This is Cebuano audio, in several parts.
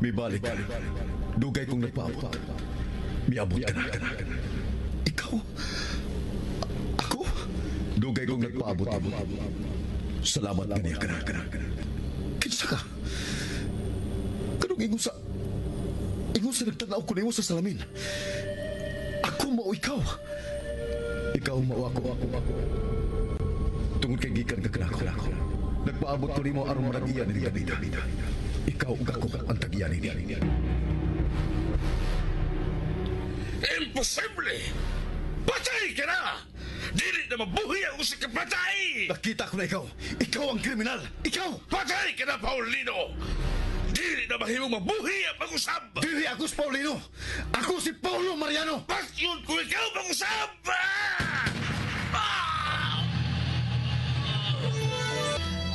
Mibalik ka. Dugay kong nagpaabot. Miabot ka na. Ikaw? Ako? Dugay kong nagpaabot. Salamat kaniya ka na. Kinsa ka? Kanong ingon sa... Ingon sa nagtanaw ko nimo sa salamin. Ako mao ikaw. Ikaw mao ako. Tungod kay gikan ka kanako. Nagpaabot ko nimo aron marag-iya ni Davida. Ikaw ug ako ang tag-iya nini. Imposible! Patay ka na! Dili na mabuhi ang usa ka patay! Nakita ko na ikaw. Ikaw ang kriminal. Ikaw! Patay ka na, Paulino! Dili na mahimong mabuhi ang pag-usab! Dili ako si Paulino! Ako si Paulo Mariano! Patyon ko ikaw pag-usab! Ah!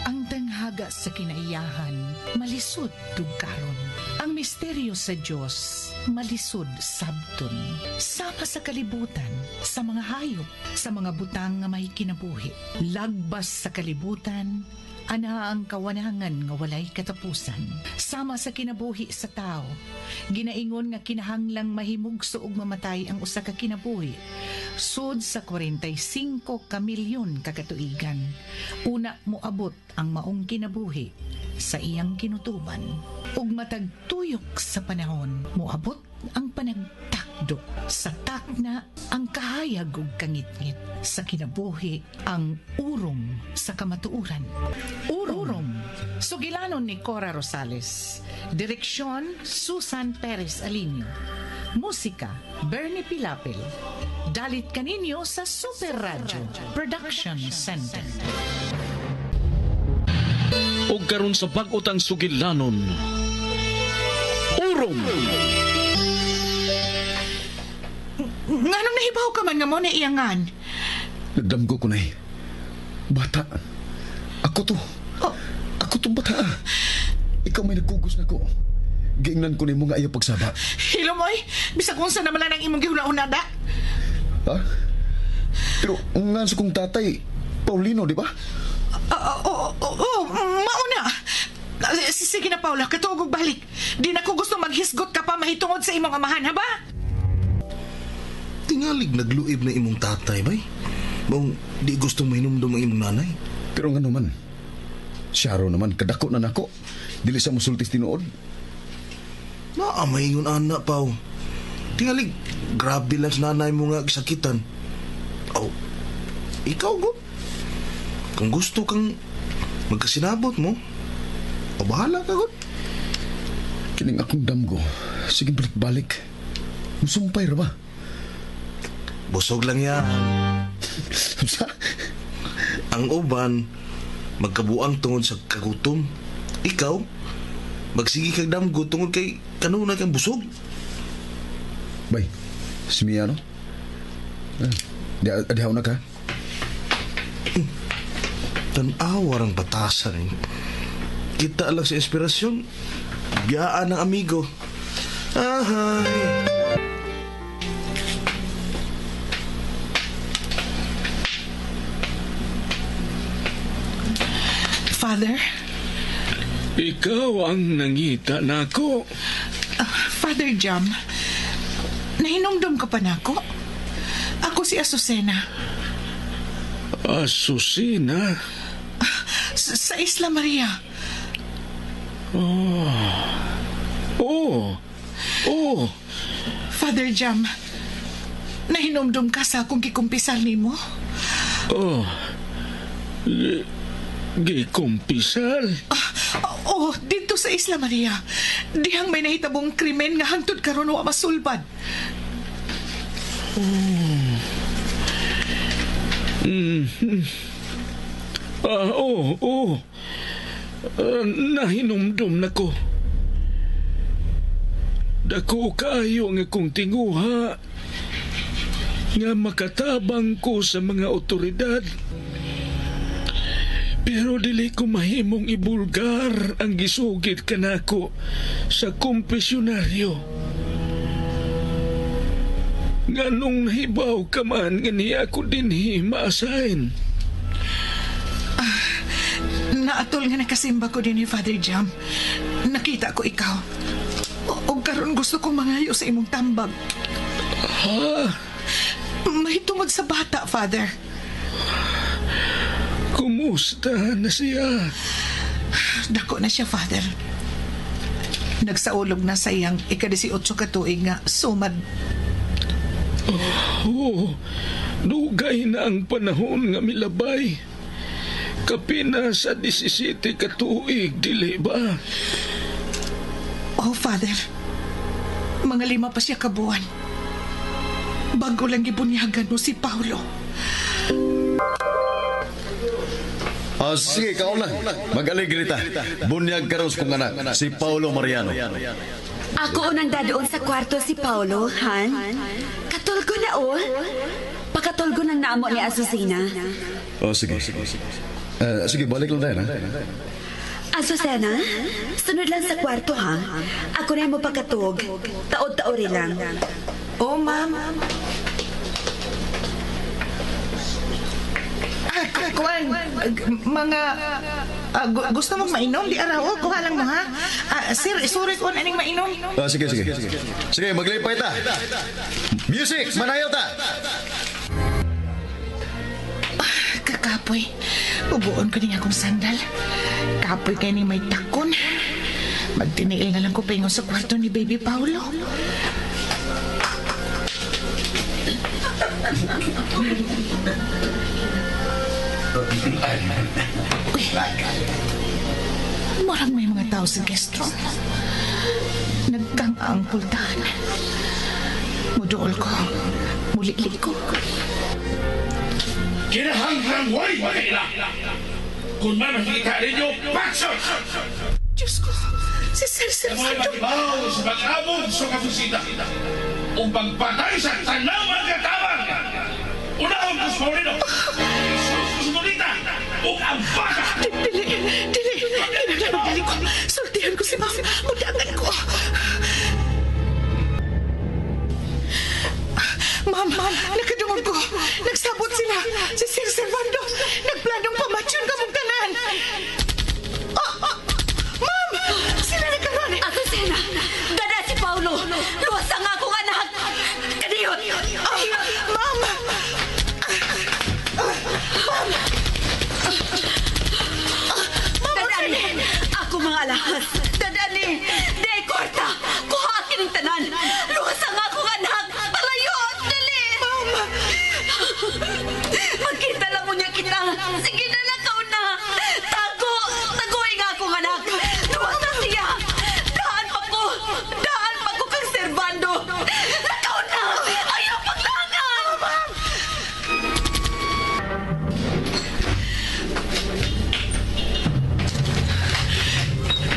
Ang tanghaga sa kinaiyahan, malisod tugkaron. Ang misteryo sa Dios, malisod sabton. Sama sa kalibutan, sa mga hayop, sa mga butang nga may kinabuhi. Lagbas sa kalibutan, ana ang kawanangan nga walay katapusan. Sama sa kinabuhi sa tao, ginaingon nga kinahanglang mahimugso og mamatay ang usa ka kinabuhi. Sud sa 45 ka milyon ka katuigan, una moabot ang maong kinabuhi sa iyang kinutuban. Ug matag tuyok sa panahon, moabot ang panagtakdo. Sa takna ang kahayag ug kangitngit. Sa kinabuhi ang urong sa kamatuoran. Urong. Sugilanon ni Cora Rosales. Direksyon Susan Perez Alinio. Musika Bernie Pilapil. Dalit kaninyo sa Super Radio Production Center. Og karon sa bag-o tang sugilanon. Urong. Nganong nahibaw ka man nga mo na iyangan? Nagdamgo ko na eh. Bata. Ako to. Oh. Ako tong bata. Ikaw may nagkugos na ko. Giingnan ko nimo nga ayaw pagsaba. Hilomoy, bisag unsa naman lang ang imong gihuna-huna da. Ha? Pero nga sa kong tatay, Paulino, di ba? Oo, mauna. Sige na, Paula, katuog og balik. Di na ko gusto maghisgot ka pa mahitungod sa imong amahan, ha ba? Tingalig nagluib na imong tatay, bay. Mong di gusto mahinumdum ang imong nanay. Pero nga naman, siyaro naman, kadako na nako. Dili sa musultis tinuod. Naa, maingon ana, Pao. Tingalig, grabe lang sa nanay mo nga gisakitan. Oh, ikaw, go. Kung gusto kang magkasinabot mo, o bahala ka, god. Kining akong damgo. Sige, balik-balik. Musumpay ra ba? Busog lang yan. Sa? Ang uban, magkabuang tungod sa kagutom. Ikaw, magsige kag damgo tungod kay kanunay kang busog. Bay, si Mia, no? Dihaw na ka? Tan-awa rang batasan eh. Kita lang sa inspirasyon. Biyaan ng amigo. Ahay. Father? Ikaw ang nangita nako. Father Jam, nahinumdum ka pa nako? Ako si Azucena. Azucena? Sa Isla Maria. Oh. Oh. Oh. Father Jam, nahinumdum ka sa akong gikumpisal nimo? Oh. Gikumpisal? Oh, dito sa Isla Maria. Dihang may nahitabong krimen nga hangtod karon wa masulbad. Oh. Mm-hmm. Oh. Nahinumdum na ko. Dako kaayo ang akong tinguha nga makatabang ko sa mga otoridad. Pero dili ko mahimong ibulgar ang gisugid kanako sa kumpesyonaryo. Nganong nahibaw ka man nga niya ako dinhi maasahin. Naatol nga nakasimba ko din ni Father Jam. Nakita ko ikaw. O karon gusto kong mangayo sa imong tambag. Ha? Mahitungod sa bata, Father. Kumusta na siya? Dako na siya, Father. Nagsaulog na sa iyang ika-18 ka tuig nga sumad. Oh, dugay na ang panahon nga milabay. Kapina sa 17 ka tuig, dili ba? Oh, Father. Mga 5 pa siya kabuan. Bago lang gibunyagan mo si Paulo. Sige, kao lang. Mag-alegre ta. Bunyag karon sa kong anak, si Paulo Mariano. Ako unang dadoon sa kwarto si Paulo, Han. Katulgo na, oh. Pakatulgo ng naamo ni Azucena. Oh, sige. Sige, balik lang tayo, ha? Azucena, sunod lang sa kwarto, ha? Ako na mo pagkatug. Taod-taori lang. Oh, ma'am. Kuan, mga gusto mong mainom? Di araw, oh, kuha lang mo, ha? Sir, isuri ko aning mainom. Sige, sige. Sige, maglipay ta. Music, manayaw ta. Kakapoy. Ubuon ko din akong sandal. Kapoy kay ni may takon. Magtiniil na lang ko paingon sa kwarto ni Baby Paulo. Uy. Murag may mga tao sa guest room. Nagkang ang pultahan. Muduol ko. Mulili ko. Kinahanglang way makaila. Kung may makikita ninyo, patson! Diyos ko! Si Sir Mga Servando! makibaw sa pag-abog sa kabisita. Upang patay sa tanang mga katabang. Unahon ko sa Paulino. Susunodita. Ug ang bata. Dili! Dili! Kinahanglan magdali ko. Sultihan ko si Ma'am. Mudangan ko. Ma'am, ma'am, nakadungog ko. Nagsabot sila. Si Sir Servando. Nagplanong pamatyon ka mong tanan. Oh, oh, ma'am! Sila na karon. Azucena, dada si Paulo. Luwas ang akong anak. Kadiyot. Oh, ma'am! Dadani, ako mga alahas. Dadani, de kwarta. Kuha akin ang tanan. Luwas ang akong anak. Palayo, dali. Ma'am! Magkita lang mo niya kita. Sige na lang kau na. Tago, tagoy nga akong anak. Luwas na siya. Daan pa ko. Daan pa ko kang Servando. Lakaw na. Ayaw paglangan. Ma'am!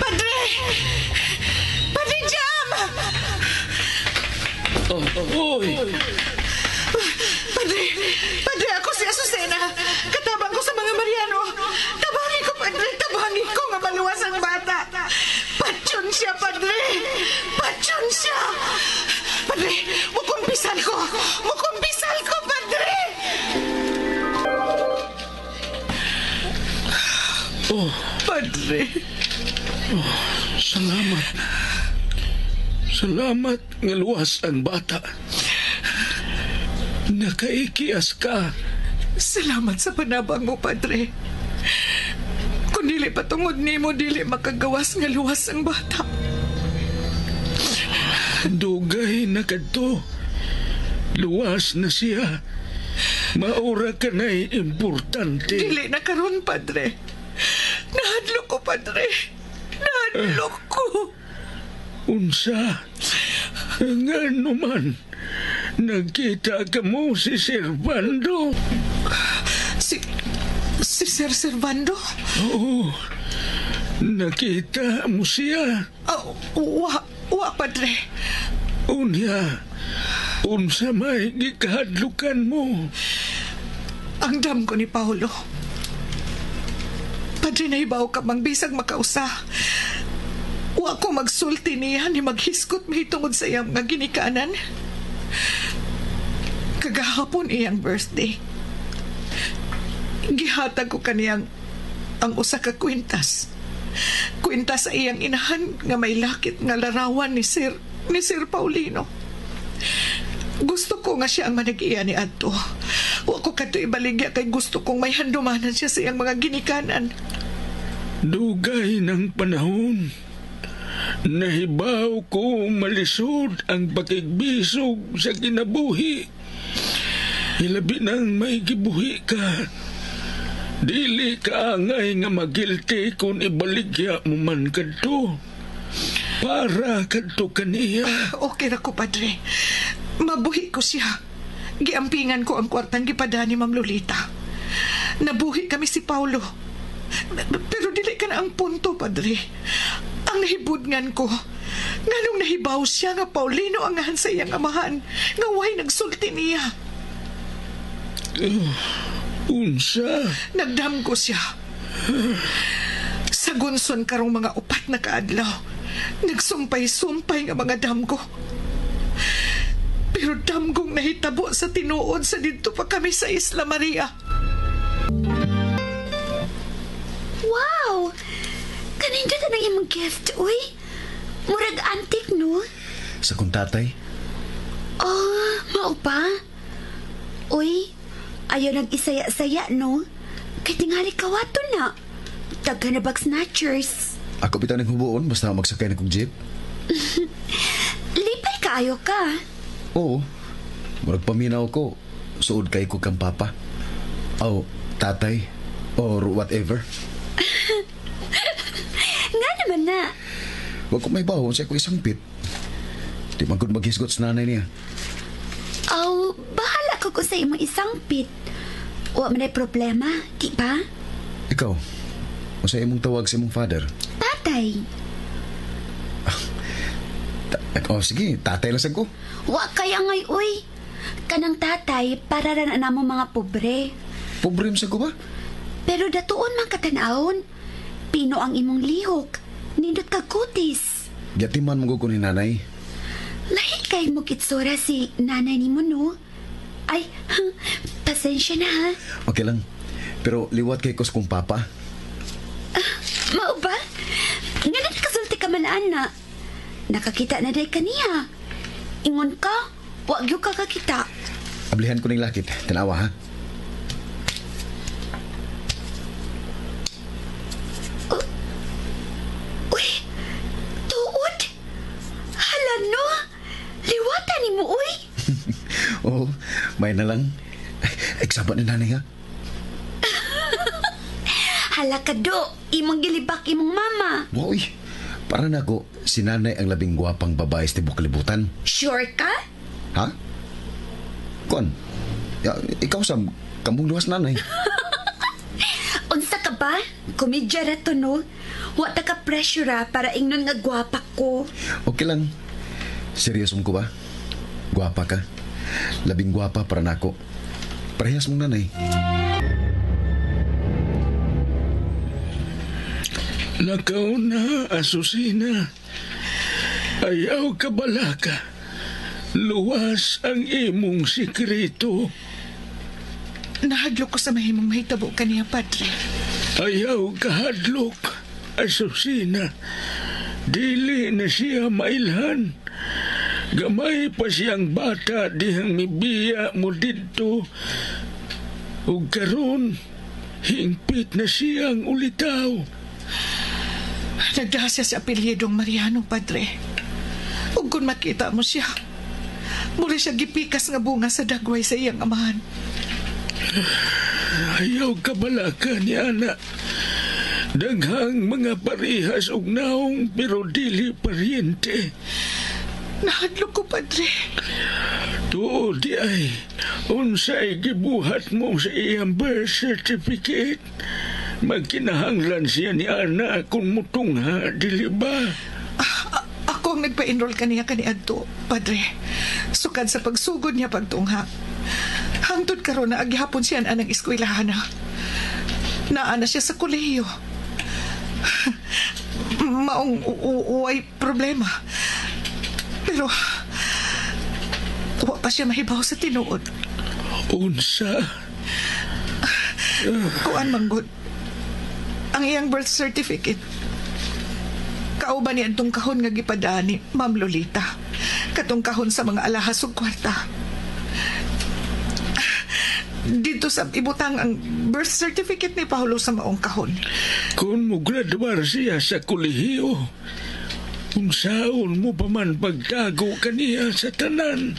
Padre! Padre Jam! Oh, oy. Padre! Padre, ako si Azucena. Katabang ko sa mga Mariano. Tabangi ko, Padre. Tabangi ko nga maluwas ang bata. Patyon siya, Padre. Patyon siya. Padre, mukumpisal ko. Mukumpisal ko, Padre. Oh, Padre. Oh, salamat. Salamat nga luwas ang bata. Nakaikias ka. Salamat sa panabang mo, Padre. Kung dili patungod nimo, dili makagawas nga luwas ang bata. Dugay na kadto. Luwas na siya. Maura ka na'y importante. Dili na karon, Padre. Nahadlok ko, Padre. Nahadlok ko. Unsa? Ngano man? Nagkita ka mo si Servando? Si Sir Servando? Oo. Nakita mo siya? Oh, wa, Padre. Unya, unsa may gikahadlukan mo? Ang dam ko ni Paolo. Padre, naibaw ka mang bisag makausa. Wa ko magsulti niya ni maghiskot mahitungod sa iyang mga ginikanan. Kagahapon iyang birthday. Gihatag ko kaniyang ang usa ka kwintas. Kwenta sa iyang inahan nga may lakit nga larawan ni Sir Paulino. Gusto ko nga siya ang manag-iya ni Adto. Wa ko kadto ibaligya kay gusto kong may handumanan siya sa iyang mga ginikanan. Dugay ng panahon. Nahibaw ko malisod ang pakigbisog sa kinabuhi. Hilabi nang may gibuhi ka. Dili ka angay nga magilti kung ibaligya mo man kadto. Para kadto kaniya. Okay ra ko, Padre. Mabuhi ko siya. Giampingan ko ang kwartang gipada ni Ma'am Lolita. Nabuhi kami si Paulo. Pero dili ka na ang punto, Padre. Ang nahibudngan ko, nganong nahibaw siya nga Paulino ang ngahan sa iyang amahan, nga way nagsulti niya. Unsa? Nagdamgo siya. Sa gunson karong mga 4 na kaadlaw, nagsumpay-sumpay nga mga damgo. Pero damgong nahitabo sa tinuod sa didto pa kami sa Isla Maria. Wow! Kanindot na imong gift, uy. Murag antique, no? Sa kong tatay? Oh, mao pa? Uy, ayaw nag-isaya-saya, no? Kay tingali kawato na. Daghan na bag snatchers. Ako bitaw ng hubuon, basta magsakay na kong jeep. Lipay kaayo ka. Oo. Murag paminaw ko. Suod kay ko kang papa. Oh, tatay. Or whatever. Nga naman na. Wag ko may bawon sa ko isang pit. Di man gud maghisgot sa nanay niya. Aw, bahala ko ko sa imong isang pit. Wa man ay problema, di ba? Ikaw, o sa imong tawag sa imong father? Tatay. Oh, sige, tatay lang sad ko. Wa kaya ngay, uy. Kanang tatay, para ra na namo mga pobre. Pobre sa ko ba? Pero datuon man katanawon. Pino ang imong lihok. Nindot ka kutis. Gatiman mo ko ni nanay. Lahi kay mo kitsura si nanay ni mo, no? Ay, pasensya na ha. Okay lang. Pero liwat kay kos kong papa. Mao ba? Nga na nakasulti ka man, ana. Nakakita na day kaniya. Ingon ka, wag yung kakakita. Ablihan ko ning lakit. Tanawa ha. Uy, tuod. Hala no. Liwatan ni mo, uy. Oo, may na lang. Eksaba ni nanay ha. Hala ka do, imong gilibak imong mama. Wow, uy. Para na ako, si nanay ang labing gwapang babae sa tibok kalibutan. Sure ka? Ha? Kon, ya, ikaw Sam, kamong luwas nanay. Unsa ka ba? Komedya ra to, no? Wa ta ka pressure ra para ingnon nga gwapa ko. Okay lang. Seryoso mo ko ba? Gwapa ka. Labing gwapa para nako. Parehas mong nanay. Lakaw na, Asusina. Ayaw ka balaka. Luwas ang imong sikreto. Nahadlok ko sa mahimong mahitabo kaniya, Padre. Ayaw kahadlok, Asusina. Dili na siya mailhan. Gamay pa siyang bata dihang mibiya mo didto. Ug karon, hingpit na siyang ulitaw. Nagdaha siya sa apelyidong Mariano, Padre. Ug kung makita mo siya, muli siya gipikas nga bunga sa dagway sa iyang amahan. Ayaw kabalaka ni ana. Daghang mga parihas og naong pero dili paryente. Nahadlok ko, Padre. Tuod di ay, unsay gibuhat mo sa iyang birth certificate? Magkinahanglan siya ni Ana kung mutungha, dili ba? Ako ang nagpa-enroll kaniya kaniadto, Padre. Sukad sa pagsugod niya pagtungha. Hangtod karon na aghapon siya anang eskwelahan na. Naa na siya sa kolehiyo. Maong uway problema. Pero wa pa siya mahibaw sa tinuod. Unsa? Kuan manggod. Ang iyang birth certificate. Kauban ni antong kahon nga gipadani ni Ma'am Lolita. Katong kahon sa mga alahas ug kwarta. Dito sa ibutang ang birth certificate ni Paulo sa maong kahon. Kung mo graduar siya sa kolehiyo, unsaon mo pa man pagtago kaniya sa tanan?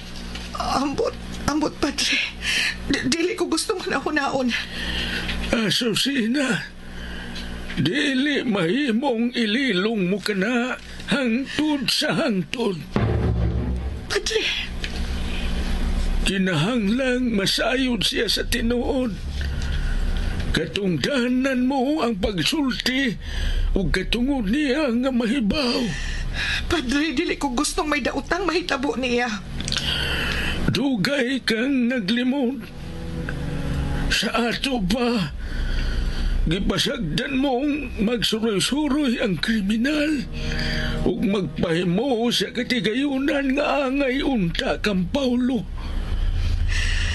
Ambot, ambot, Padre. Dili ko gustong hunahunaon. Asusina, dili mahimong ililong mo kana hangtod sa hangtod. Padre. Kinahanglang masayod siya sa tinuod. Katungdanan mo ang pagsulti ug katungod niya nga mahibaw. Padre, dili ko gustong may daotang mahitabo niya. Dugay kang naglimod. Sa ato pa, gipasagdan mong magsuroy-suroy ang kriminal ug magpahimo sa katigayunan nga angay unta kang Paulo.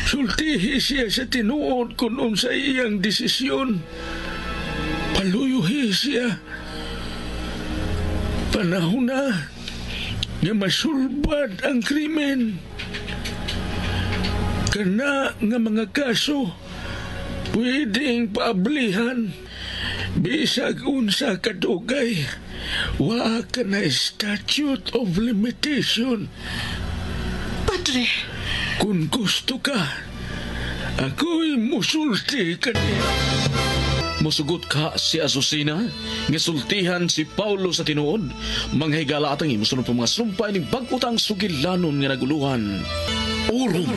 Sultihi siya sa tinuod kung unsa iyang desisyon. Paluyuhi siya. Panahon na nga masulbad ang krimen. Kana nga mga kaso pwedeng paablihan bisag unsa kadugay. Wa ka na statute of limitation. Padre. Kung gusto ka, ako'y musulti kaniya. Musugot ka si Azucena, nga sultihan si Paulo sa tinuod. Mga higala atang musunod pa mga sumpay ning bag-utang sugilanon nga naguluhan. Orong!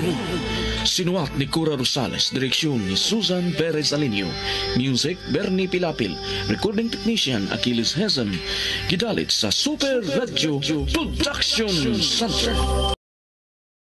Sinuwat ni Cora Rosales, direksyon ni Susan Perez Alinio, music Bernie Pilapil, recording technician Achilles Hezen, gidalit sa Super Radio Production Center.